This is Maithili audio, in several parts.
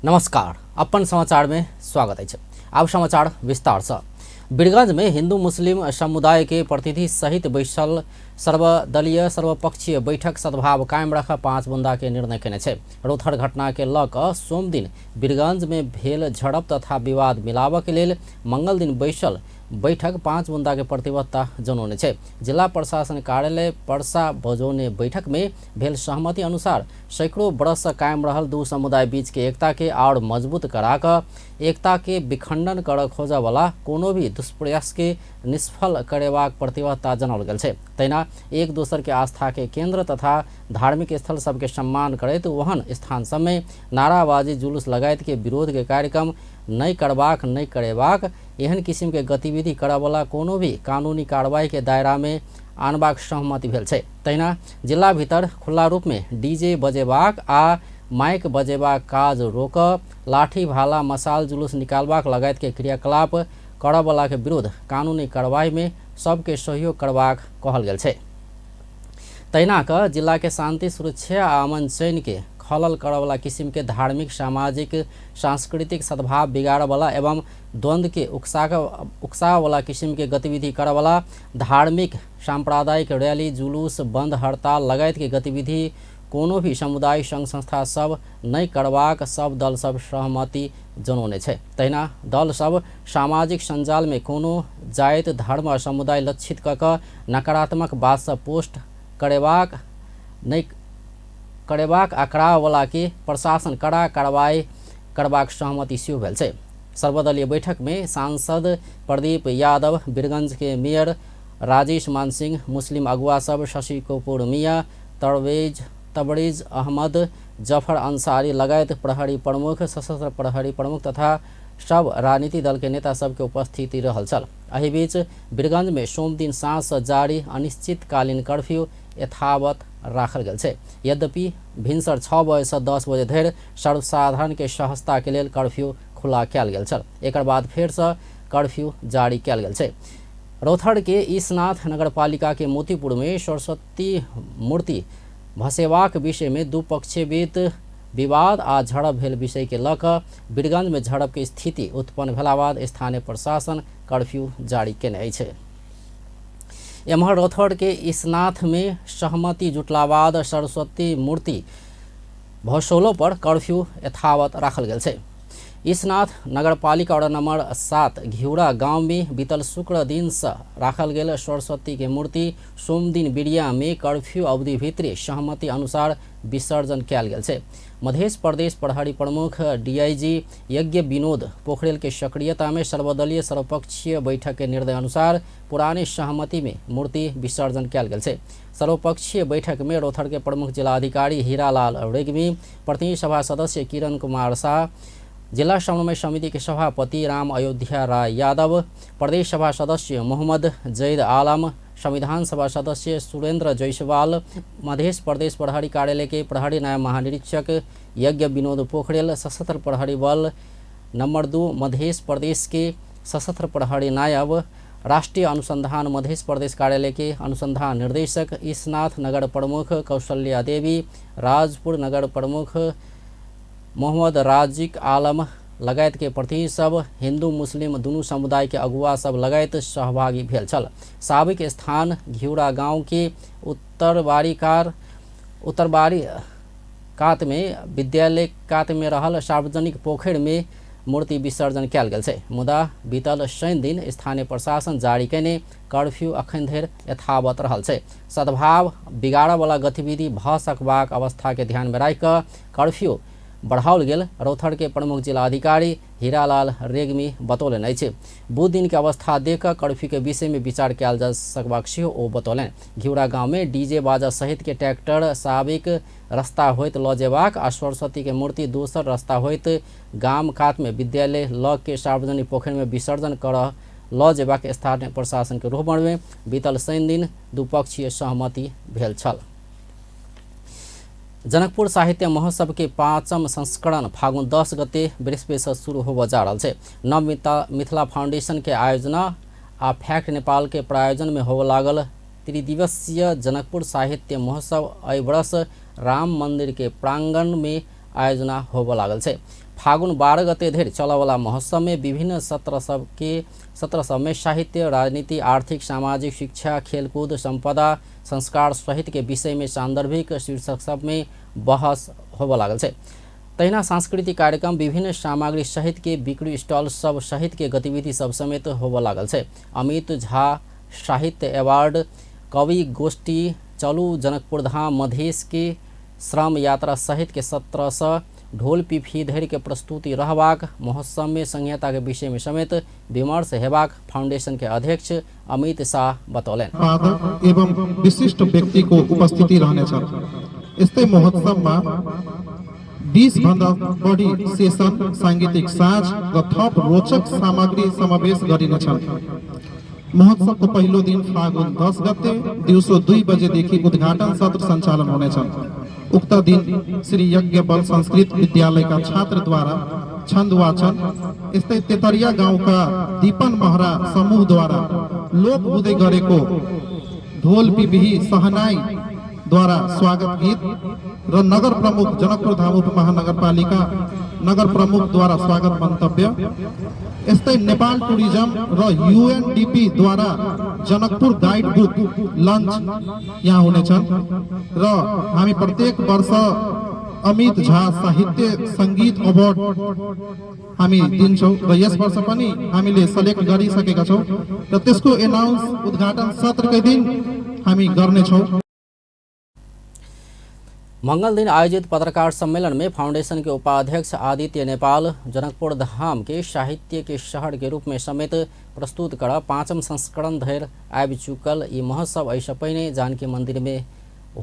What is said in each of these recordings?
नमस्कार, अपन समाचार में स्वागत अछि। आब समाचार विस्तार से। बीरगंज में हिंदू मुस्लिम समुदाय के प्रतिनिधि सहित बैसल सर्वदलीय सर्वपक्षीय बैठक सद्भाव कायम रख 5 बुंदा के निर्णय केने छै। रौथर घटना के ल क सोमदिन बीरगंज में भेल झड़प तथा विवाद मिलाबऽ के लेल मंगल दिन बैसल बैठक 5 बुंदा के प्रतिबद्धता जनौने छै। जिला प्रशासन कार्यालय परसा बजौने बैठक में भेल सहमति अनुसार सैकड़ों वर्ष से कायम रहल दू समुदाय बीच के एकता के और मजबूत करा क एकता के विखंडन कर खोजऽ वाला कोनो भी दुष्प्रयास के निष्फल करेबाक प्रतिबद्धता जनाओल गेल छै। तहिना एक दोसर के आस्था के केंद्र तथा धार्मिक स्थल सबके सम्मान करैत ओहन स्थान सबमे नाराबाजी जुलूस लगायत के विरोध के कार्यक्रम नहि करबाक नहि करेबाक एहन किसिम के गतिविधि करऽवला कोनो भी कानूनी कार्रवाई के दायरा में आनबाक सहमति भेल छै। तहिना जिला भीतर खुला रूप में डीजे बजेबाक आ माइक बजेबाक काज रोक लाठी भाला मसाल जुलूस निकालबाक लगायत के क्रियाकलाप करऽवला के विरुद्ध कानूनी कार्रवाई में सबके सहयोग करबाक कहल गेल छै। तहिना क जिला के शांति सुरक्षा आ अमन चैन के खलल करऽवला किसिम के धार्मिक सामाजिक सांस्कृतिक सद्भाव बिगाड़ऽवला एवं द्वंद्व के उकसावला किसिम के गतिविधि करऽवला धार्मिक सांप्रदायिक रैली जुलूस बंद हड़ताल लगायत के गतिविधि कोनो भी समुदाय संघ संस्था सब नहि करबाक सब दल सब सहमति जनौने छै। तहिना दल सब सामाजिक सञ्जाल में कोनो जाति धर्म आ समुदाय लक्षित क क नकारात्मक बात सब पोस्ट करेबाक नहि करेबाक आ कराबऽवला के प्रशासन कड़ा कार्रवाई करबाक सहमति सेहो भेल छै। सर्वदलीय बैठक में सांसद प्रदीप यादव, बीरगंज के मेयर राजेश मानसिंह, मुस्लिम अगुआ सब शशि कपूर मियाँ, तबरेज अहमद, जफर अंसारी लगायत प्रहरी प्रमुख, सशस्त्र प्रहरी प्रमुख तथा सब राजनीतिक दल के नेता सबके उपस्थिति रहल छल। एहि बीच बीरगंज में सोमदिन साँझ से जारी अनिश्चितकालीन कर्फ्यू यथावत राखल गेल छै। यद्यपि भिनसर 6 बजे से 10 बजे धरि सर्वसाधारण के सहजता के लेल कर्फ्यू खुला कयल गेल छल। एकर बाद फेर से कर्फ्यू जारी कयल गेल छै। रौथर के ईशनाथ नगरपालिका के मोतीपुर में सरस्वती मूर्ति भसेबाक विषय में दू पक्षीय विवाद आ झड़प भेल विषय के ल क बीरगंज में झड़प के स्थिति उत्पन्न भेला बाद स्थानीय प्रशासन कर्फ्यू जारी केने अछि। एम्हर रौथर के ईशनाथ में सहमति जुटला बाद सरस्वती मूर्ति भसौलो पर कर्फ्यू यथावत राखल गेल छै। ईशनाथ नगरपालिका वार्ड नंबर 7 घिउरा गांव में बीतल शुक्र दिन से राखल गेल सरस्वती के मूर्ति सोमदिन बिरिया में कर्फ्यू अवधि भीतरी सहमति अनुसार विसर्जन कयल गेल छै। मध्य प्रदेश प्रहरी प्रमुख डीआईजी यज्ञ विनोद पोखरेल के सक्रियता में सर्वदलीय सर्वपक्षीय बैठक के निर्णय अनुसार पुराने सहमति में मूर्ति विसर्जन कयल गेल छै। सर्वपक्षीय बैठक में रौथर के प्रमुख जिलाधिकारी हीरालाल रेग्मी, प्रतिनिधि सभा सदस्य किरण कुमार शाह, जिला समन्वय समिति के सभापति राम अयोध्या राय यादव, प्रदेश सभा सदस्य मोहम्मद जैद आलम, संविधान सभा सदस्य सुरेंद्र जायसवाल, मध्य प्रदेश प्रहरी कार्यालय के प्रहरी नायब महानिरीक्षक यज्ञ विनोद पोखरेल, सशस्त्र प्रहरी बल नंबर 2 मध्य प्रदेश के सशस्त्र प्रहरी नायब, राष्ट्रीय अनुसंधान मध्य प्रदेश कार्यालय के अनुसंधान निर्देशक, ईशनाथ नगर प्रमुख कौशल्या देवी, राजपुर नगर प्रमुख मोहम्मद राजिक आलम लगायत के प्रतिनिधि सब हिंदू मुस्लिम दुनू समुदाय के अगुआ सब लगायत सहभागी भेल छल। साबिक स्थान घिउरा गांव के उत्तरबारी कात में विद्यालय कात में रहल सार्वजनिक पोखरि में मूर्ति विसर्जन कयल गेल छै। मुदा बीतल शनि दिन स्थानीय प्रशासन जारी केने कर्फ्यू अखन धरि यथावत रहल छै। सद्भाव बिगाड़यवला गतिविधि भऽ सकबाक अवस्था के ध्यान में राखि कऽ कर्फ्यू बढ़ाओल गेल रौथर के प्रमुख जिलाधिकारी हीरालाल रेग्मी बतौलनि अछि। बुध दिन के अवस्था देख कऽ कर्फ्यू के विषय में विचार कयल जा सकबाक सेहो ओ बतौलनि। घिउरा गांव में डीजे बाजा सहित के ट्रैक्टर साबिक रास्ता होइत लऽ जेबाक आ सरस्वती के मूर्ति दोसर रास्ता होइत गाम कात में विद्यालय लग के सार्वजनिक पोखरि में विसर्जन करऽ लऽ जेबाक स्थानीय प्रशासन के रोहबर में बीतल शनि दिन द्विपक्षीय सहमति भेल छल। जनकपुर साहित्य महोत्सव के 5म संस्करण फागुन 10 गते बृहस्पति से शुरू होबऽ जा रहल छै। नव मिथिला फाउंडेशन के आयोजना आ फैक्ट नेपाल के प्रायोजन में होबऽ लागल त्रिदिवसीय जनकपुर साहित्य महोत्सव एहि वर्ष राम मंदिर के प्रांगण में आयोजना होबऽ लागल छै। फागुन 12 गते धरि चलयवला महोत्सव में विभिन्न सत्र सब में साहित्य, राजनीति, आर्थिक, सामाजिक, शिक्षा, खेलकूद, संपदा, संस्कार सहित के विषय में सांदर्भिक शीर्षक सब में बहस होबय लागल छै। तहिना सांस्कृतिक कार्यक्रम, विभिन्न सामग्री सहित के बिक्री स्टॉल सब सहित के गतिविधि सब समेत होबय लागल छै। अमित झा साहित्य अवार्ड, कवि गोष्ठी, चलू जनकपुर धाम, मधेश के श्रम यात्रा सहित के सत्र से ढोल पिपही धरि के प्रस्तुति रहबाक, महोत्सव में संहिता के विषय में समेत विमर्श हेबाक फाउंडेशन के अध्यक्ष अमित शाह बतौलनि। एवं विशिष्ट व्यक्ति को उपस्थिति रहनेछ। यस्तै महोत्सवमा 20 भन्दा बढी सेसन, सांगीतिक साँझ र थप रोचक सामग्री समावेश गरिनेछन्। महोत्सवको पहिलो दिन फागुन 10 गते दिउँसो 2 बजेदेखि उद्घाटन सत्र सञ्चालन हुनेछ। उक्त दिन श्री यज्ञ बल संस्कृत विद्यालयका छात्रद्वारा छन्द वाचन, यस्तै तेतरिया गाउँका दीपन महरा समूहद्वारा लोप हुँदै गरेको ढोल पिपही सहनाईद्वारा स्वागत गीत र नगर प्रमुख जनकपुर धाम उपमहानगरपालिका नगर प्रमुखद्वारा स्वागत मन्तव्य, यस्तै नेपाल टुरिज्म र युएनडिपी द्वारा जनकपुर गाइड बुक लन्च यहाँ हुनेछन्। र हामी प्रत्येक वर्ष अमित झा साहित्य सङ्गीत अवार्ड हामी दिन्छौँ र यस वर्ष पनि हामीले सेलेक्ट गरिसकेका छौँ र त्यसको एनाउन्स उद्घाटन सत्रकै दिन हामी गर्नेछौँ। मंगल दिन आयोजित पत्रकार सम्मेलन में फाउंडेशन के उपाध्यक्ष आदित्य नेपाल जनकपुर धाम के साहित्य के शहर के रूप में समेत प्रस्तुत कर 5म संस्करण धरि आबि चुकल ई महोत्सव एहिसँ पहिने जानकी मंदिर में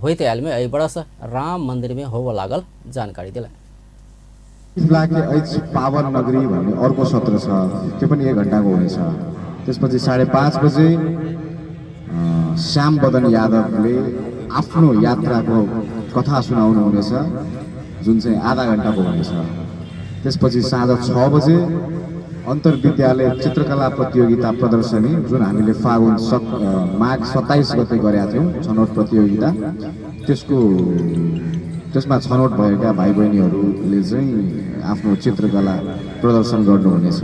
होइत आयल में एहि वर्ष राम मंदिर में होबय लागल जानकारी देलनि। जिल्लाकै अछि पावन नगरी भन्ने अर्को सत्र छ, त्यो पनि 1 घन्टाको हुनेछ। त्यसपछि 5:30 बजे श्याम बदन यादवले आफ्नो यात्राको कथा सुनाउनु हुनेछ, जुन चाहिँ आधा घन्टाको हुनेछ। त्यसपछि साँझ 6 बजे अन्तर्विद्यालय चित्रकला प्रतियोगिता प्रदर्शनी, जुन हामीले फागुन माघ 27 गते गरेका थियौँ छनौट प्रतियोगिता, त्यसमा छनौट भएका भाइ बहिनीहरूले चाहिँ आफ्नो चित्रकला प्रदर्शन गर्नुहुनेछ।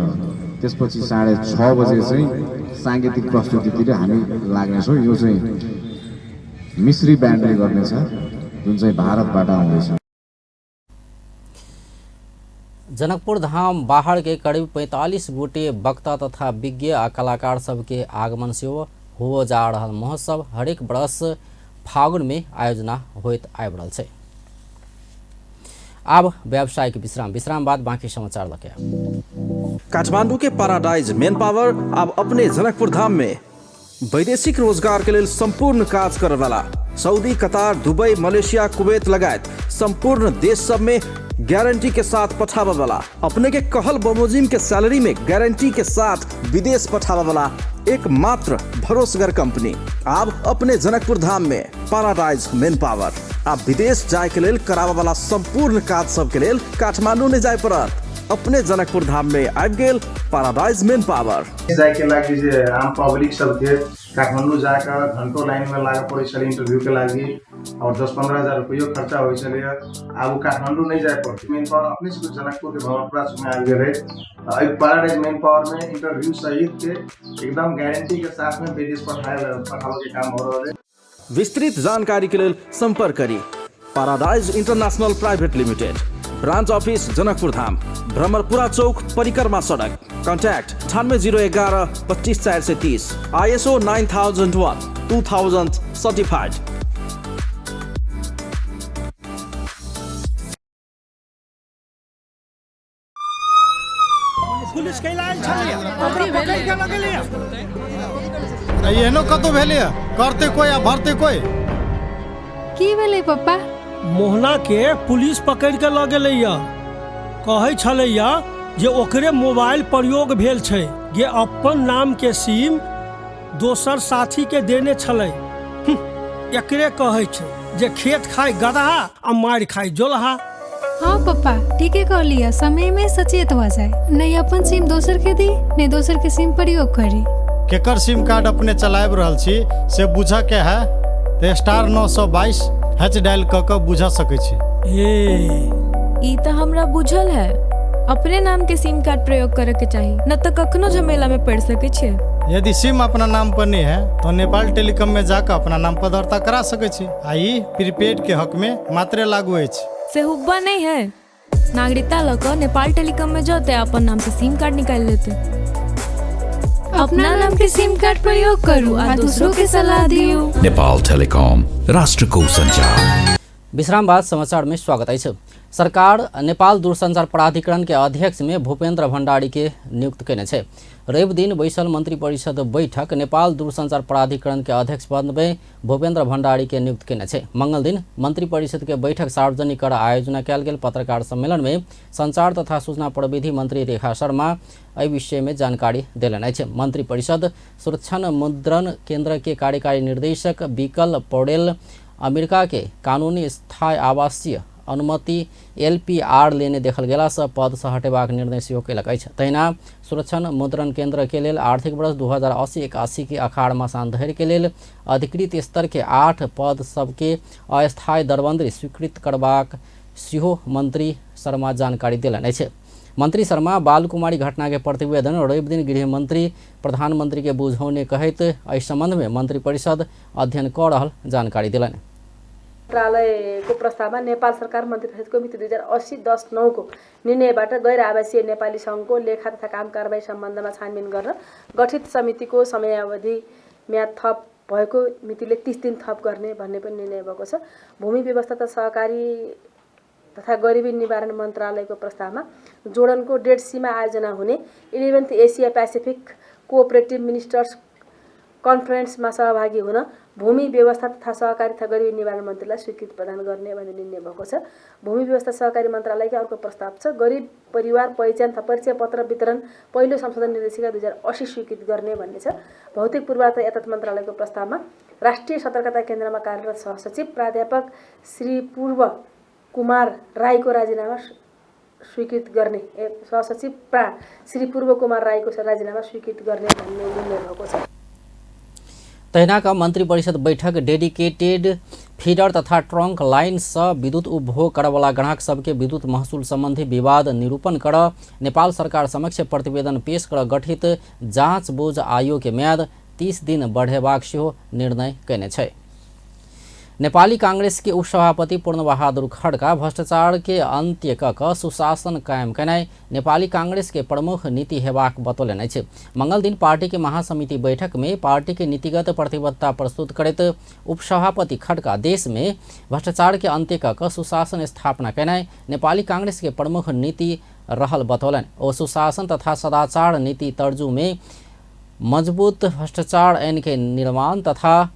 त्यसपछि 6:30 बजे चाहिँ साङ्गीतिक प्रस्तुतितिर हामी लाग्नेछौँ। यो चाहिँ मिश्री ब्यान्डले गर्नेछ, जुन चाहिँ भारतबाट आउँदैछ। जनकपुर धाम बाहर के करीब 45 गोटे वक्ता तथा विज्ञ आ कलाकार सबके आगमन सेहो हो जा रहल महोत्सव हरेक वर्ष फागुन में आयोजना होइत आबि रहल छै। आब व्यावसायिक विश्राम, विश्राम बाद बाकी समाचार लके। काठमांडू के पैराडाइज मेन पावर अब अपने जनकपुर धाम में वैदेशिक रोजगार के लेल संपूर्ण काज करे वाला सऊदी, कतार, दुबई, मलेशिया, कुवैत लगायत संपूर्ण देश सब में गारंटी के साथ पठावे वाला, अपने के कहल बमोजिम के सैलरी में गारंटी के साथ विदेश पठावे वाला एकमात्र भरोसगर कंपनी अब अपने जनकपुर धाम में पैराडाइज मेन पावर। आप विदेश जाए के लेल करावे वाला संपूर्ण काज सब के लेल काठमांडू नहीं जाए पड़त, अपने जनकपुर धाम में आबि गेल पैराडाइज मेन पावर। जायके लागि जे आम पब्लिक सबके काठमाडौँ जाकऽ घंटों लाइनमे लागऽ पड़ै छलै इंटरव्यूके लागि और 10-15 हजार रुपैयो खर्चा होइ छलै। आब ओ काठमाडौँ नहि जाय पड़तै, मेन पावर अपने सबके जनकपुरके भवनपुरा चौकमे आबि गेलै। एहि पैराडाइज मेन पावरमे इंटरव्यू सहित के एकदम गारंटी के साथ में विदेश पठाबे के काम हो रहल है। विस्तृत जानकारी के लेल संपर्क करी paradise international private limited, branch office Janakpur Dham, Bhramarpura Chowk, परिक्रमा सड़क। Contact 9801 125 430, ISO 9001 2000 certified. Police कैला आयल छलैया, ओकरा पकड़ि के लगेलैया। एहनो कतौ भेलैया, करते कोई आ भरते कोई। की भेलै पप्पा? मोहना के पुलिस पकड़ि के लऽ गेलैया। कहै छलैया जे ओकरे मोबाइल प्रयोग भेल छै, जे अपन नाम के सिम दोसर साथी के देने छलै। एकरे कहै छै जे खेत खाय गदहा आ मारि खाय जोलहा। हाँ पप्पा, ठीके कहलियै, समय में सचेत भऽ जाय, नहीं अपन सिम दोसर के दी, नहीं दोसर के सिम प्रयोग करी। केकर सिम कार्ड अपने चलाबि रहल छी से बुझऽ के है तऽ *922# डायल कऽ कऽ बुझऽ सकै छी। ए ई तऽ हमरा बुझल है, अपने नाम के सिम कार्ड प्रयोग करे के चाही, न तऽ कखनो झमेला में पड़ सकै छियै। यदि सिम अपना नाम पर नहीं है तो नेपाल टेलीकॉम में जाकर अपना नाम पर दर्ता करा सकै छी आ ई प्रीपेड के हक में मात्रे लागू अछि। से हुब्बा नहीं है, नागरिकता लऽ कऽ नेपाल टेलीकॉम में जते अपन नाम से सिम कार्ड निकालि लेते। अपना नाम के सिम कार्ड प्रयोग करू आ दूसरों के सलाह दियौ। नेपाल टेलिकॉम, राष्ट्रको सञ्चार। विश्राम बाद समाचार में स्वागत अछि। सरकार नेपाल दूरसञ्चार प्राधिकरण के अध्यक्ष में भूपेन्द्र भण्डारी के नियुक्त केने छै। रवि दिन बैसल मंत्रिपरिषद बैठक नेपाल दूरसञ्चार प्राधिकरण के अध्यक्ष पद में भूपेन्द्र भण्डारी के नियुक्त केने छै। मंगल दिन मंत्रिपरिषद के बैठक सार्वजनिक कर आयोजना कयल गेल पत्रकार सम्मेलन में संचार तथा सूचना प्रविधि मंत्री रेखा शर्मा एहि विषय में जानकारी देलनि अछि। मंत्रिपरिषद सुरक्षण मुद्रण केंद्र के कार्यकारी निर्देशक विकल पौडेल अमेरिका के कानूनी स्थायी आवासीय अनुमति एलपीआर लेने देखल गेलासँ पदसँ हटेबाक निर्णय सेहो केलक अछि। तहिना सुरक्षण मुद्रण केंद्र के लेल आर्थिक वर्ष 2080-81 के अखाड़ मसान धरि के लेल अधिकृत स्तर के 8 पद सबके अस्थायी दरबंदी स्वीकृत करबाक सेहो मंत्री शर्मा जानकारी देलनि अछि। मंत्री शर्मा बालकुमारी घटना के प्रतिवेदन रवि दिन गृहमंत्री प्रधानमंत्री के बुझौने कहैत एहि संबंध में मंत्रिपरिषद अध्ययन कऽ रहल जानकारी देलनि। मन्त्रालयको प्रस्तावमा नेपाल सरकार मन्त्रीपरिषदको मिति 2080-10-9 को निर्णयबाट गैर आवासीय नेपाली सङ्घको लेखा तथा काम कारबाही सम्बन्धमा छानबिन गर्न गठित समितिको समयावधि म्याद थप भएको मितिले 30 दिन थप गर्ने भन्ने पनि निर्णय भएको छ। भूमि व्यवस्था तथा सहकारी तथा गरिबी निवारण मन्त्रालयको प्रस्तावमा जोर्डनको डेड सीमा आयोजना हुने 11th Asia Pacific cooperative ministers कन्फरेन्समा सहभागी हुन भूमि व्यवस्था तथा सहकारी तथा गरिबी निवारण मन्त्रीलाई स्वीकृति प्रदान गर्ने भन्ने निर्णय भएको छ। भूमि व्यवस्था सहकारी मन्त्रालयको अर्को प्रस्ताव छ गरिब परिवार पहिचान तथा परिचय पत्र वितरण पहिलो संशोधन निर्देशिका 2080 स्वीकृत गर्ने भन्ने छ। भौतिक पूर्वाधार यातायात मन्त्रालयको प्रस्तावमा राष्ट्रिय सतर्कता केन्द्रमा कार्यरत सहसचिव प्राध्यापक श्री पूर्व कुमार राईको राजीनामा स्वीकृत गर्ने, सहसचिव प्रा श्री पूर्व कुमार राईको राजीनामा स्वीकृत गर्ने भन्ने निर्णय भएको छ। तहिनाका मंत्रिपरिषद बैठक डेडिकेटेड फीडर तथा ट्रंक लाइन सँ विद्युत उपभोग करवला ग्राहक सबके विद्युत महसुल संबंधी विवाद निरूपण कर नेपाल सरकार समक्ष प्रतिवेदन पेश कर गठित जाँच बुझ आयोग के म्याद 30 दिन बढ़ेबाक सेहो निर्णय कयने छै। नेपाली कांग्रेस के उपसभापति पूर्णबहादुर खड्का भ्रष्टाचार के अंत्य क सुशासन कायम केनाइ नेपाली कांग्रेस के प्रमुख नीति हेबाक बतौलनि अछि। मंगल दिन पार्टी के महासमिति बैठक में पार्टी के नीतिगत प्रतिबद्धता प्रस्तुत करैत उपसभापति खड्का देश में भ्रष्टाचार के अंत्य क सुशासन स्थापना केनाइ नेपाली कांग्रेस के प्रमुख नीति रहल बतौलनि। ओ सुशासन तथा सदाचार नीति तर्जु में मजबूत भ्रष्टाचार ऐन के निर्माण तथा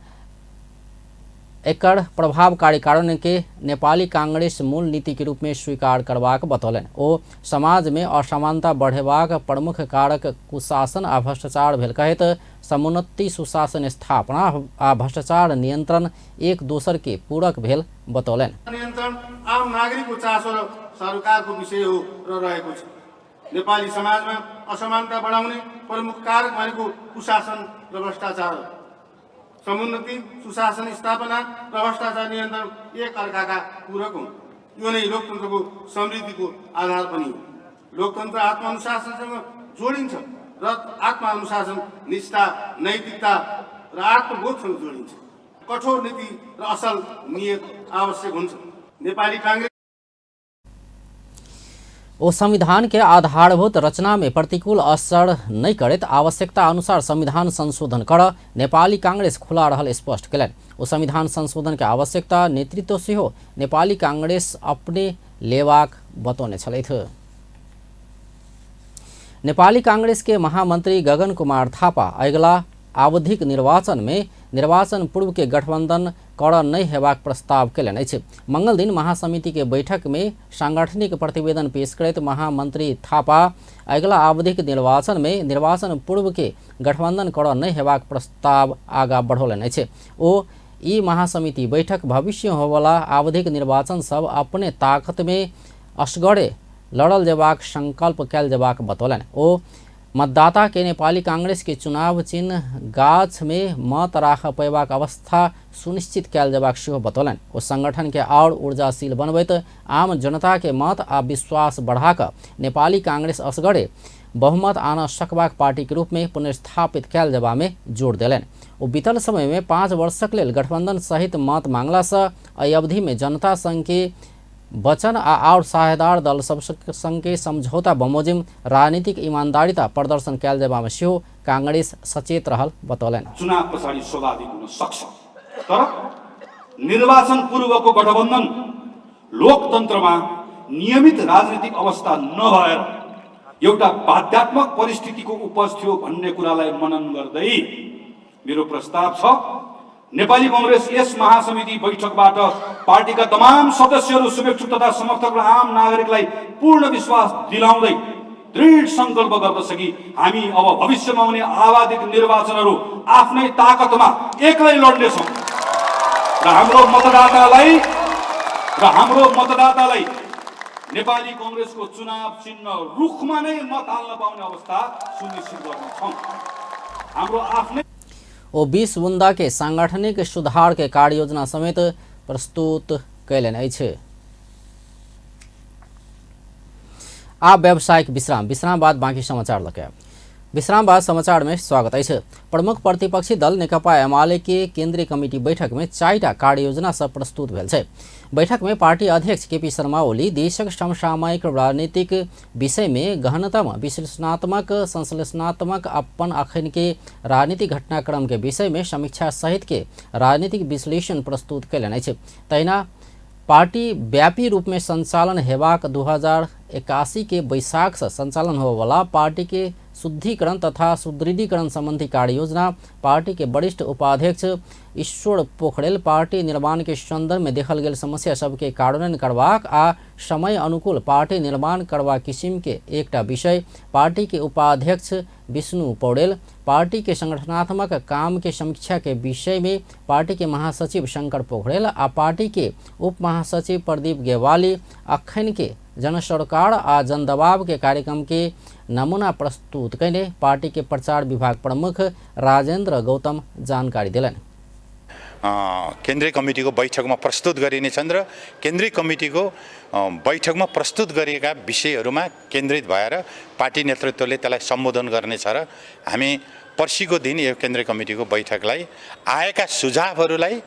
एकर प्रभावकारी कारण के नेपाली कांग्रेस मूल नीति के रूप में स्वीकार करबाक बतौलनि। ओ समाज में असमानता बढ़ेबाक प्रमुख कारक कुशासन आ भ्रष्टाचार भेल कहैत समुन्नति सुशासन स्थापना आ भ्रष्टाचार नियंत्रण एक दोसर के पूरक भेल बतौलनि। नियन्त्रण आम नागरिकको चासो र सरकारको विषय हो र रहेको छ। नेपाली समाजमा असमानता बढाउने प्रमुख कारक भनेको कुशासन र भ्रष्टाचार हो। समुन्नति सुशासन स्थापना र भ्रष्टाचार नियन्त्रण एक अर्काका पूरक हुन्। यो नै लोकतन्त्रको समृद्धिको आधार पनि हो। लोकतन्त्र आत्मअनुशासनसँग जोडिन्छ र आत्मअनुशासन निष्ठा, नैतिकता र आत्मबोधसँग जोडिन्छ। कठोर नीति र असल नियत आवश्यक हुन्छ। नेपाली काङ्ग्रेस ओ संविधान के आधारभूत रचना में प्रतिकूल असर नहीं करैत आवश्यकता अनुसार संविधान संशोधन कर नेपाली कांग्रेस खुला रहल स्पष्ट केलनि। ओ संविधान संशोधन के आवश्यकता नेतृत्व सेहो नेपाली कांग्रेस अपने लेबाक बतौने छलथि। नेपाली कांग्रेस के महामंत्री गगन कुमार थापा अगिला आवधिक निर्वाचन में निर्वाचन पूर्व के गठबंधन कर नहीं हेबाक प्रस्ताव केलनि अछि। मंगल दिन महासमिति के बैठक में सांगठनिक प्रतिवेदन पेश करैत महामंत्री थापा अगिला आवधिक निर्वाचन में निर्वाचन पूर्व के गठबंधन कर नहीं हेबाक प्रस्ताव आगा बढ़ौलनि अछि। ओ ई महासमिति बैठक भविष्य होवला आवधिक निर्वाचन सब अपने ताकत में असगरे लड़ल जेबाक संकल्प कयल जेबाक बतौलनि। ओ मतदाता के नेपाली कांग्रेस के चुनाव चिन्ह गाछ में मत राख पेबाक अवस्था सुनिश्चित कयल जेबाक सेहो बतौलनि। ओ संगठन के आओर ऊर्जाशील बनबैत आम जनता के मत आ विश्वास बढ़ाकऽ नेपाली कांग्रेस असगरे बहुमत आन सकबाक पार्टी के रूप में पुनर्स्थापित कयल जेबा में जोर देलनि। ओ बीतल समय में 5 वर्षक लेल गठबंधन सहित मत मांगला से एहि अवधि में जनता संघ के वचन आ आओर साझेदार दल सब संग के समझौता बमोजिम राजनीतिक ईमानदारिता प्रदर्शन कयल जेबा में सेहो कांग्रेस सचेत रहल बतौलनि। चुनाव पछाडि स्वाभाविक हुन सक्छ, तर निर्वाचन पूर्वको गठबन्धन लोकतन्त्रमा नियमित राजनीतिक अवस्था नभएर एउटा बाध्यात्मक परिस्थितिको उपज थियो भन्ने कुरालाई मनन गर्दै मेरो प्रस्ताव छ, नेपाली कांग्रेस यस महासमिति बैठकबाट पार्टीका तमाम सदस्यहरू, शुभेच्छुक तथा समर्थक र आम नागरिकलाई पूर्ण विश्वास दिलाउँदै दृढ संकल्प गर्दछ कि हामी अब भविष्यमा आउने आवधिक निर्वाचनहरू आफ्नै ताकतमा एक्लै लड्नेछौँ र हाम्रो मतदातालाई नेपाली कांग्रेसको चुनाव चिन्ह रुखमा नै मत हाल्न पाउने अवस्था सुनिश्चित गर्नेछौँ। हाम्रो आफ्नै ओ 20 बुंदा के सांगठनिक सुधार के कार्य योजना समेत प्रस्तुत कयलनि अछि। आब व्यावसायिक विश्राम, विश्राम बाद बाकी समाचार लके। विश्राम बाद समाचार में स्वागत अछि। प्रमुख प्रतिपक्षी दल नेकपा एमाले के केंद्रीय कमिटी बैठक में 4टा कार्य योजना सब प्रस्तुत भेल छै। बैठक में पार्टी अध्यक्ष केपी शर्मा ओली देशक समसामयिक राजनीतिक विषय में गहनतम विश्लेषणात्मक संश्लेषणात्मक अपन अखन के राजनीतिक घटनाक्रम के विषय में समीक्षा सहित के राजनीतिक विश्लेषण प्रस्तुत कयलनि अछि। तहिना पार्टी व्यापी रूप में संचालन हेबाक 2081 के बैसाख से संचालन होबयवला पार्टी के शुद्धिकरण तथा सुदृढ़ीकरण संबंधी कार्य योजना पार्टी के वरिष्ठ उपाध्यक्ष ईश्वर पोखरेल पार्टी निर्माण के संदर्भ में देखल गेल समस्या सबके कार्यान्वयन करबाक आ समय अनुकूल पार्टी निर्माण करबाक किसिम के एकटा विषय पार्टी के उपाध्यक्ष विष्णु पौडेल पार्टी के संगठनात्मक काम के समीक्षा के विषय में पार्टी के महासचिव शंकर पोखरेल आ पार्टी के उप महासचिव प्रदीप गेवाली अखन के जनसरोकार आ जनदबाव के कार्यक्रम के नमूना प्रस्तुत कयने पार्टी के प्रचार विभाग प्रमुख राजेंद्र गौतम जानकारी देलनि। केन्द्रीय कमिटीको बैठकमा प्रस्तुत गरिनेछन् र केन्द्रीय कमिटीको बैठकमा प्रस्तुत गरिएका विषयहरूमा केन्द्रित भएर पार्टी नेतृत्वले त्यसलाई सम्बोधन गर्नेछ र हामी पर्सिको दिन यो केन्द्रीय कमिटीको बैठकलाई आएका सुझावहरूलाई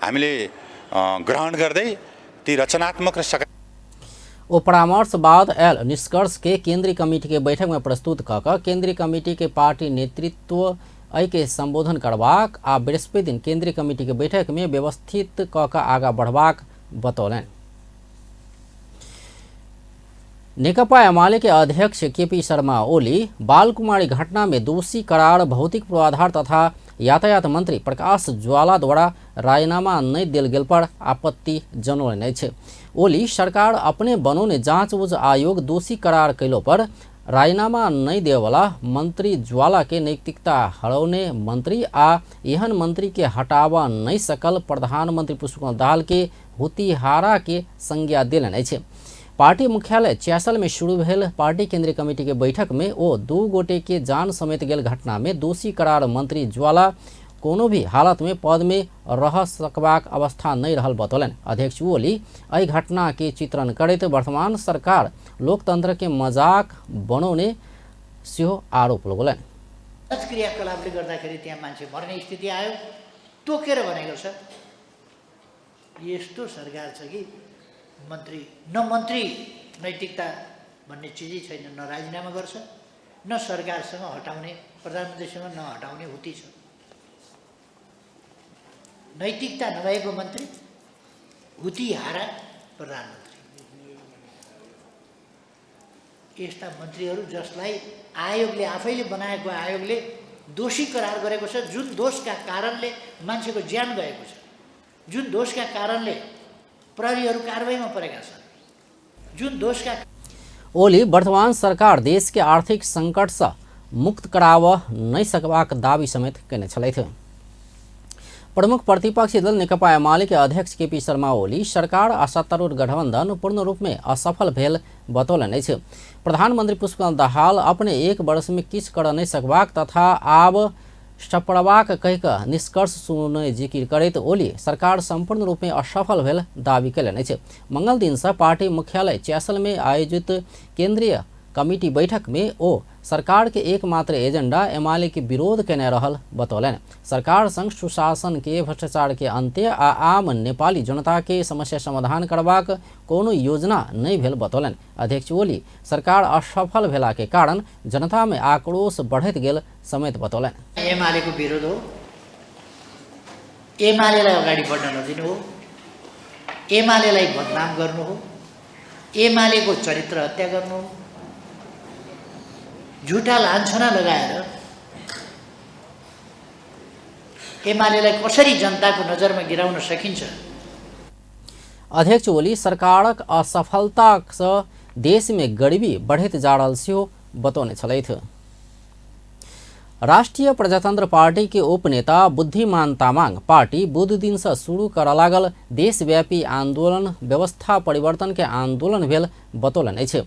हामीले ग्रहण गर्दै ती रचनात्मक र ओ परामर्श बाद आयल निष्कर्ष के केंद्रीय कमिटी के बैठक में प्रस्तुत क कऽ केंद्रीय कमिटी के पार्टी नेतृत्व एहि के संबोधन करबाक आ बृहस्पति दिन केंद्रीय कमिटी के बैठक में व्यवस्थित क कऽ आगाँ बढ़बाक बतौलनि। नेकपा एमाले के अध्यक्ष केपी शर्मा ओली बालकुमारी घटना में दोषी करार भौतिक पूर्वाधार तथा यातायात मंत्री प्रकाश ज्वाला द्वारा राजीनामा नहि देल गेल पर आपत्ति जनौलनि अछि। ओली सरकार अपने बनौने जाँच उज आयोग दोषी करार कयलो पर राजीनामा नहि देवला मंत्री ज्वाला के नैतिकता हरौने मंत्री आ एहन मंत्री के हटावा नहि सकल प्रधानमंत्री पुष्पकमल दाहाल के हुतिहारा के संज्ञा देलनि अछि। पार्टी मुख्यालय च्यासल में शुरू भेल पार्टी केंद्रीय कमिटी के बैठक में ओ 2 गोटे के जान समेत गेल घटना में दोषी करार मंत्री ज्वाला कोनो भी हालत में पद में रह सकबाक अवस्था नहीं रहल बतौलनि। अध्यक्ष ओली एहि घटना के चित्रण करैत वर्तमान सरकार लोकतंत्र के मजाक बनौने सेहो आरोप लगौलनि। क्रियाकलापले गर्दाखेरि त्यहाँ मान्छे मर्ने स्थिति आयो, तोकेर भनेको छ। यस्तो सरकार छ कि मन्त्री न मन्त्री नैतिकता भन्ने चिजै छैन, न राजीनामा गर्छ न सरकारसँग हटाउने, प्रधानमन्त्रीसँग नहटाउने हुती छ। नैतिकता नभएको मन्त्री हुतीहारा प्रधानमन्त्री। यस्ता मन्त्रीहरू जसलाई आयोगले आफैले बनाएको आयोगले दोषी करार गरेको छ, जुन दोषका कारणले मान्छेको ज्यान गएको छ, जुन दोषका कारणले प्रहरीहरू कारबाहीमा परेका छन्, जुन दोषका ओली वर्तमान सरकार देश के आर्थिक संकट से मुक्त कराव नहीं सकबाक दावी समेत कयने छलथि। प्रमुख प्रतिपक्षी दल नेकपा एमाले के अध्यक्ष केपी शर्मा ओली सरकार आ सत्तारूढ़ गठबंधन पूर्ण रूप में असफल भेल बतौलनि अछि। प्रधानमंत्री पुष्पकमल दाहाल अपने एक वर्ष में किछु कर नहि सकबाक तथा आब सपड़बाक कहि कऽ निष्कर्ष सुनय जिकिर करैत ओली सरकार सम्पूर्ण रूप में असफल भेल दावी कयलनि अछि। मंगल दिन सँ पार्टी मुख्यालय च्यासल में आयोजित केंद्रीय कमिटी बैठक में ओ सरकार के एकमात्र एजेंडा एमाले के विरोध केने रहल बतौलनि। सरकार संग सुशासन के, भ्रष्टाचार के अंत्य आ आम नेपाली जनता के समस्या समाधान करबाक कोनो योजना नहि भेल बतौलनि। अध्यक्ष ओली सरकार असफल भेला के कारण जनता में आक्रोश बढ़ैत गेल समेत बतौलनि। एमालेको विरोध हो, एमालेलाई अगाडि बढ्न नदिनु हो, एमालेलाई बदनाम गर्नु हो, एमालेको चरित्र हत्या गर्नु हो, झुटा लान्छना लगाएर एमालेलाई कसरी जनताको नजरमा गिराउन सकिन्छ। अध्यक्ष ओली सरकारक असफलता सँ देश में गरीबी बढ़ैत जा रहल सेहो बतौने छलथि। राष्ट्रिय प्रजातंत्र पार्टी के उपनेता बुद्धिमान तामाङ पार्टी बुध दिन से शुरू कर लागल देशव्यापी आंदोलन व्यवस्था परिवर्तन के आंदोलन भेल बतौलनि अछि।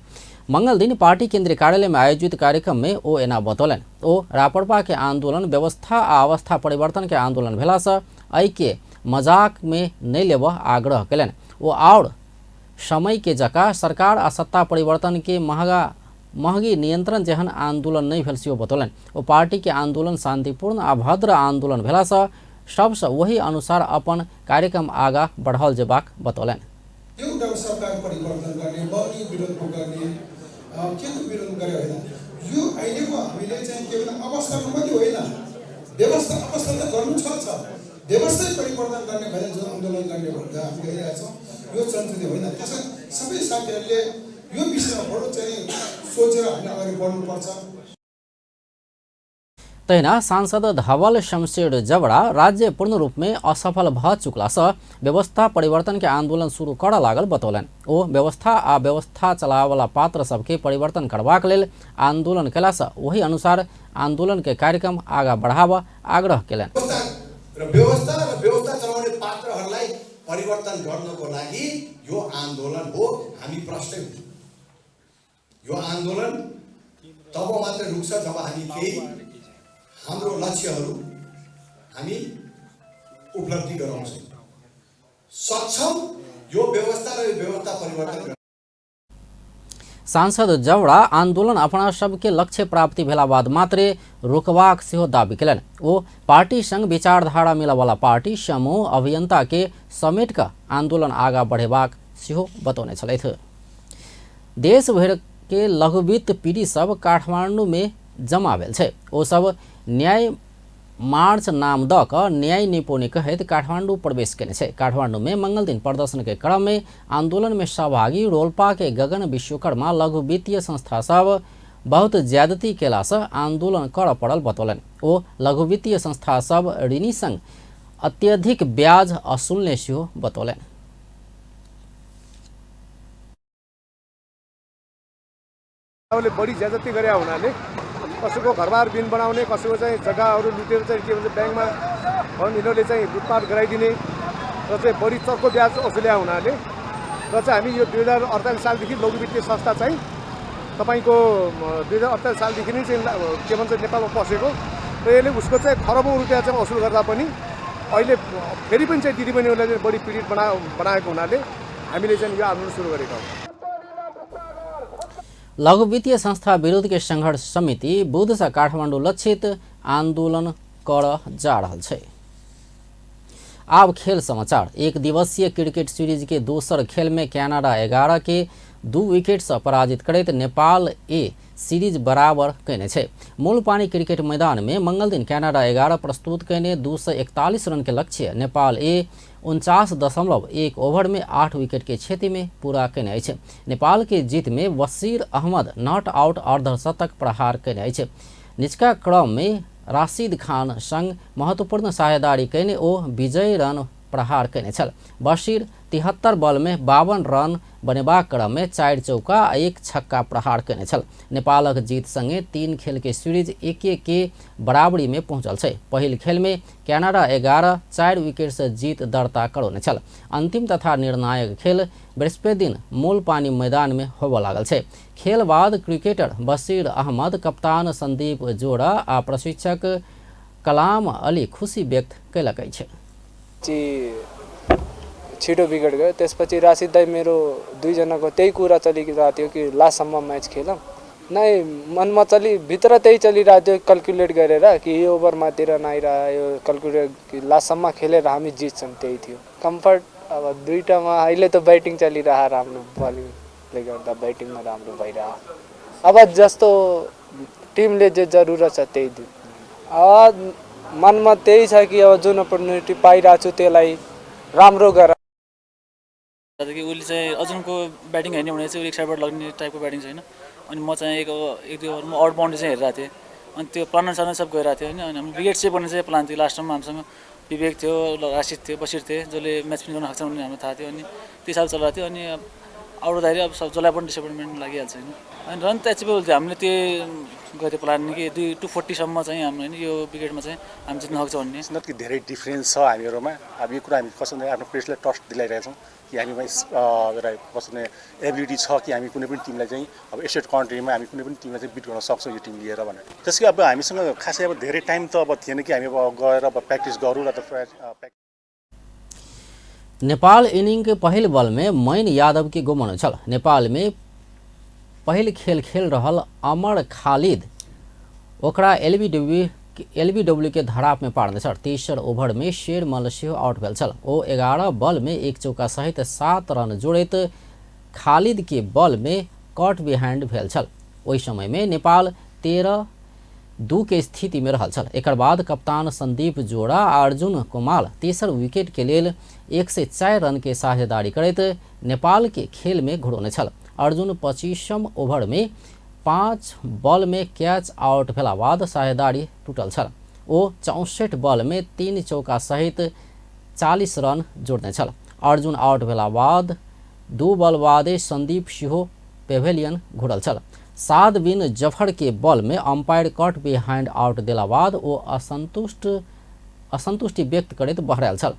मंगल दिन पार्टी केंद्रीय कार्यालय में आयोजित कार्यक्रम में ओ एना बतौलनि। ओ रापरपा के आंदोलन व्यवस्था आ अवस्था परिवर्तन के आंदोलन भेला से एहि के मजाक में नहीं लेबऽ आग्रह कयलनि। ओ और समय के जका सरकार आ सत्ता परिवर्तन के महगी नियंत्रण जेहन आंदोलन नहीं भेल सेहो बतौलनि। ओ पार्टी के आंदोलन शांतिपूर्ण आ भद्र आंदोलन भेला से सबसे वही अनुसार अपन कार्यक्रम आगा बढ़ाओल जेबाक बतौलनि। एउटा सरकार परिवर्तन गर्ने, मौलिक विरोध गर्ने, के को विरोध गरे होइन, यो अहिलेको हामीले चाहिँ के भन्दा अवस्थाको मात्रै होइन, व्यवस्था अवस्था त गर्नु छ, व्यवस्थै परिवर्तन गर्ने भनेर जुन आन्दोलन गर्ने भनेर हामी गइरहेका छौँ यो चलचित्र होइन। त्यसै सबै साथीहरूले यो विषयमा बडो चाहिँ सोचेर हामीले अगाडि बढ्नुपर्छ। तहिना सांसद धवल शमशेर जबरा राज्य पूर्ण रूप में असफल भ चुकला से व्यवस्था परिवर्तन के आंदोलन शुरू कर लागल बतौलनि। ओ व्यवस्था आ व्यवस्था चलावला पात्र सबके परिवर्तन करबाक लेल आंदोलन कयला से वही अनुसार आंदोलन के कार्यक्रम आगा बढ़ाबऽ आग्रह कयलनि। व्यवस्था र व्यवस्था चलाउने पात्रहरूलाई परिवर्तन गर्नको लागि यो आन्दोलन हो। हामी प्रश्न यो आन्दोलन तब मात्र रुक्छ जब हामी केही हाम्रो लक्ष्यहरू हामी उपलब्धि गराउँछौँ, सक्षम यो व्यवस्था र यो व्यवस्था परिवर्तन। सांसद जवड़ा आंदोलन अपना सबके लक्ष्य प्राप्ति भेला बाद मात्रे रोकबाक सेहो दावी कयलनि। ओ पार्टी संग विचारधारा मिलऽवला पार्टी समूह अभियंता के समेट कऽ आंदोलन आगा बढ़ेबाक सेहो बतौने छलथि। देश भरि के लघुवित्त पीढ़ी सब काठमांडू में जमा भेल छै। ओ सब न्याय मार्च नाम दऽ कऽ न्याय निपोनी कहैत काठमांडू प्रवेश केने छै। काठमांडू में मंगल दिन प्रदर्शन के क्रम में आंदोलन में सहभागी रोल्पा के गगन विश्वकर्मा लघु वित्तीय संस्था सब बहुत ज्यादती केला से आंदोलन कर पड़ल बतौलनि। ओ लघु वित्तीय संस्था सब ऋणी संग अत्यधिक ब्याज असुलने सेहो बतौलनि। बढी ज्यादती गरे हुनाले कसैको घरबार बिन बनाउने, कसैको चाहिँ जग्गाहरू लुटेर चाहिँ के भन्छ ब्याङ्कमा यिनीहरूले चाहिँ लुटपाट गराइदिने र चाहिँ बढी चर्को ब्याज असुल्या हुनाले र चाहिँ हामी यो 2048 सालदेखि लघु वित्तीय संस्था चाहिँ तपाईँको 2048 सालदेखि नै चाहिँ के भन्छ नेपालमा पसेको र यसले उसको चाहिँ खरबौँ रुपियाँ चाहिँ असुल गर्दा पनि अहिले फेरि पनि चाहिँ दिदीबहिनीहरूलाई चाहिँ बढी पीडित बनाएको हुनाले हामीले चाहिँ यो आन्दोलन सुरु गरेका हौँ। लघु वित्तीय संस्था विरुद्ध के संघर्ष समिति बुध से काठमांडू लक्षित आंदोलन कर जा रहल छै। आब खेल समाचार। एक दिवसीय क्रिकेट सीरीज के दोसर खेल में कनाडा 11 के 2 विकेट से पराजित करैत नेपाल ए सीरीज बराबर कयने छै। मूलपानी क्रिकेट मैदान में मंगल दिन कनाडा 11 प्रस्तुत कयने 241 रन के लक्ष्य नेपाल ए 49.1 ओवर में 8 विकेट के क्षति में पूरा कयने अछि। नेपाल के जीत में बशीर अहमद not out अर्धशतक प्रहार कयने अछि। निचका क्रम में राशिद खान संग महत्वपूर्ण साझेदारी कयने ओ विजयी रन प्रहार कयने छल। बशीर 73 बॉल में 52 रन बनेबाक क्रम में 4 चौका आ 1 छक्का प्रहार केने छल। नेपालक जीत संगे 3 खेल के सीरीज 1-1 के बराबरी में पहुंचल छै। पहिल खेल में कनाडा 11-4 विकेट से जीत दर्ता करौने छल। अंतिम तथा निर्णायक खेल बृहस्पति दिन मूलपानी मैदान में होबय लागल छै। खेल बाद क्रिकेटर बशीर अहमद, कप्तान संदीप जोड़ा आ प्रशिक्षक कलाम अली खुशी व्यक्त कयलक अछि। छिटो विकेट गयो। त्यसपछि राशिद दाइ मेरो दुईजनाको त्यही कुरा चलिरहेको थियो कि लास्टसम्म म्याच खेलौँ नै, मनमा चलि भित्र त्यही चलिरहेको थियो क्यालकुलेट गरेर कि यो ओभरमा रन आइरह्यो, यो क्यालकुलेट कि लास्टसम्म खेलेर हामी जित्छौँ, त्यही थियो कम्फर्ट। अब दुईटामा अहिले त ब्याटिङ चलिरह राम्रो, बलिङले गर्दा ब्याटिङमा राम्रो भइरह। अब जस्तो टिमले जे जरुरत छ त्यही दिनु। अब मनमा त्यही छ कि अब जुन अपर्च्युनिटी पाइरहेको छु त्यसलाई राम्रो गर। कि उसले चाहिँ अर्जुनको ब्याटिङ हेर्ने भने चाहिँ उसले एक साइडबाट लग्ने टाइपको ब्याटिङ छैन, अनि म चाहिँ एक दुई ओभरमा आउट बाउन्ड्री चाहिँ हेरिरहेको थिएँ, अनि त्यो प्लान अनुसार सब गइरहेको थियो होइन। अनि हाम्रो विकेट सेभ गर्ने चाहिँ प्लान थियो। लास्टमा हामीसँग विवेक थियो, राशिद थियो, बसिर थियो, जसले म्याच पनि गर्न सक्छ भन्ने हामीलाई थाहा थियो, अनि त्यो हिसाबले चलिरहेको थियो। अनि आउट हुँदाखेरि अब सब जसलाई पनि डिसएपोइन्टमेन्ट लागिहाल्छ होइन। अनि रन त एचिभेबल थियो, हामीले त्यो गएको थियो प्लान कि 240सम्म चाहिँ हाम्रो होइन यो विकेटमा चाहिँ हामी जित्न सक्छ भन्ने। न कि धेरै डिफ्रेन्स छ हामीहरूमा। अब यो कुरा हामी कसरी आफ्नो प्लेयर्सलाई ट्रस्ट दिलाइरहेछौँ कि हामीमा एउटा कसरी एबिलिटी छ कि हामी कुनै पनि टिमलाई चाहिँ अब एसियड कन्ट्रीमा हामी कुनै पनि टिमलाई चाहिँ बिट गर्न सक्छौँ यो टिम लिएर भनेर। त्यसकै अब हामीसँग खासै अब धेरै टाइम त अब थिएन कि हामी अब गएर अब प्र्याक्टिस गरौँ र त। नेपाल इनिंग के पहिल बॉल में मैन यादव के गुमाउनु छल। नेपाल में पहिल खेल खेल रहल अमर खालिद ओकरा एलबीडब्ल्यू के धराप में पारने छल। तेसर ओभर में शेर मल्ल सेहो आउट भेल छल। ओ 11 बॉल में 1 चौका सहित 7 रन जोड़ैत खालिद के बॉल में कट बिहाइंड भेल छल। ओहि समय में नेपाल 13-2 के स्थिति में रहल छल। एकर बाद कप्तान संदीप जोड़ा आ अर्जुन कुमार तेसर विकेट के लेल 104 रन के साझेदारी करैत नेपाल के खेल में घुरौने छल। अर्जुन 25म ओभर में 5 बॉल में कैच आउट भेला बाद साझेदारी टूटल छल। ओ 64 बॉल में 3 चौका सहित 40 रन जोड़ने छल। अर्जुन आउट भेला बाद 2 बॉल बादे संदीप सेहो पेवेलियन घुरल छल। साद बिन जफर के बॉल में अंपायर कट बिहाइंड आउट देला बाद ओ असंतुष्टि व्यक्त करैत बहरायल छल।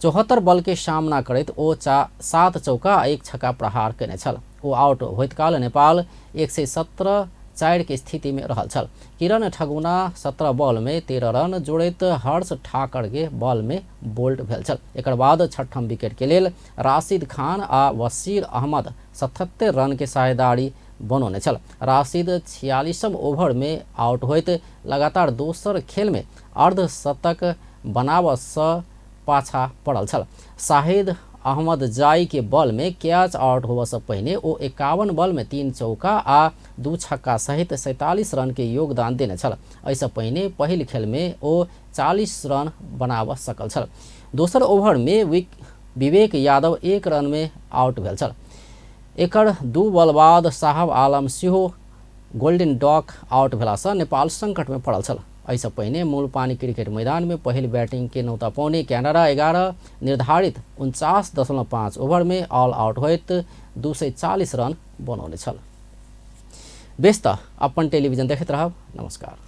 74 बॉल के सामना करैत ओ 7 चौका आ 1 छक्का प्रहार केने छल। ओ आउट होइत काल नेपाल 117-4 के स्थिति में रहल छल। किरण ठगुना 17 बॉल में 13 रन जोड़ैत हर्ष ठाकर के बॉल में बोल्ड भेल छल। एकर बाद छठम विकेट के लेल राशिद खान आ वसीर अहमद 77 रन के साझेदारी बनौने छल। राशिद 46म ओभर में आउट होइत लगातार दोसर खेल में अर्धशतक बनाबऽ सँ पाछा पड़ल छल। शाहिद अहमद जाई के बॉल में कैच आउट होबऽ सँ पहिने ओ 51 बॉल में 3 चौका आ 2 छक्का सहित 47 रन के योगदान देने छल। एहिसँ पहिने पहिल खेल में ओ 40 रन बनाबऽ सकल छल। दोसर ओभर में विवेक यादव 1 रन में आउट भेल छल। एकर 2 बॉल बाद साहब आलम सेहो गोल्डन डॉक आउट भेलासँ नेपाल संकट में पड़ल छल। एहिसँ पहिने मूलपानी क्रिकेट मैदान में पहिल बैटिंग के नौता पौने कनाडा 11 निर्धारित 49.5 ओभर में ऑल आउट होइत 240 रन बनौने छल। बेस त अपन टेलीविजन देखैत रहब। नमस्कार।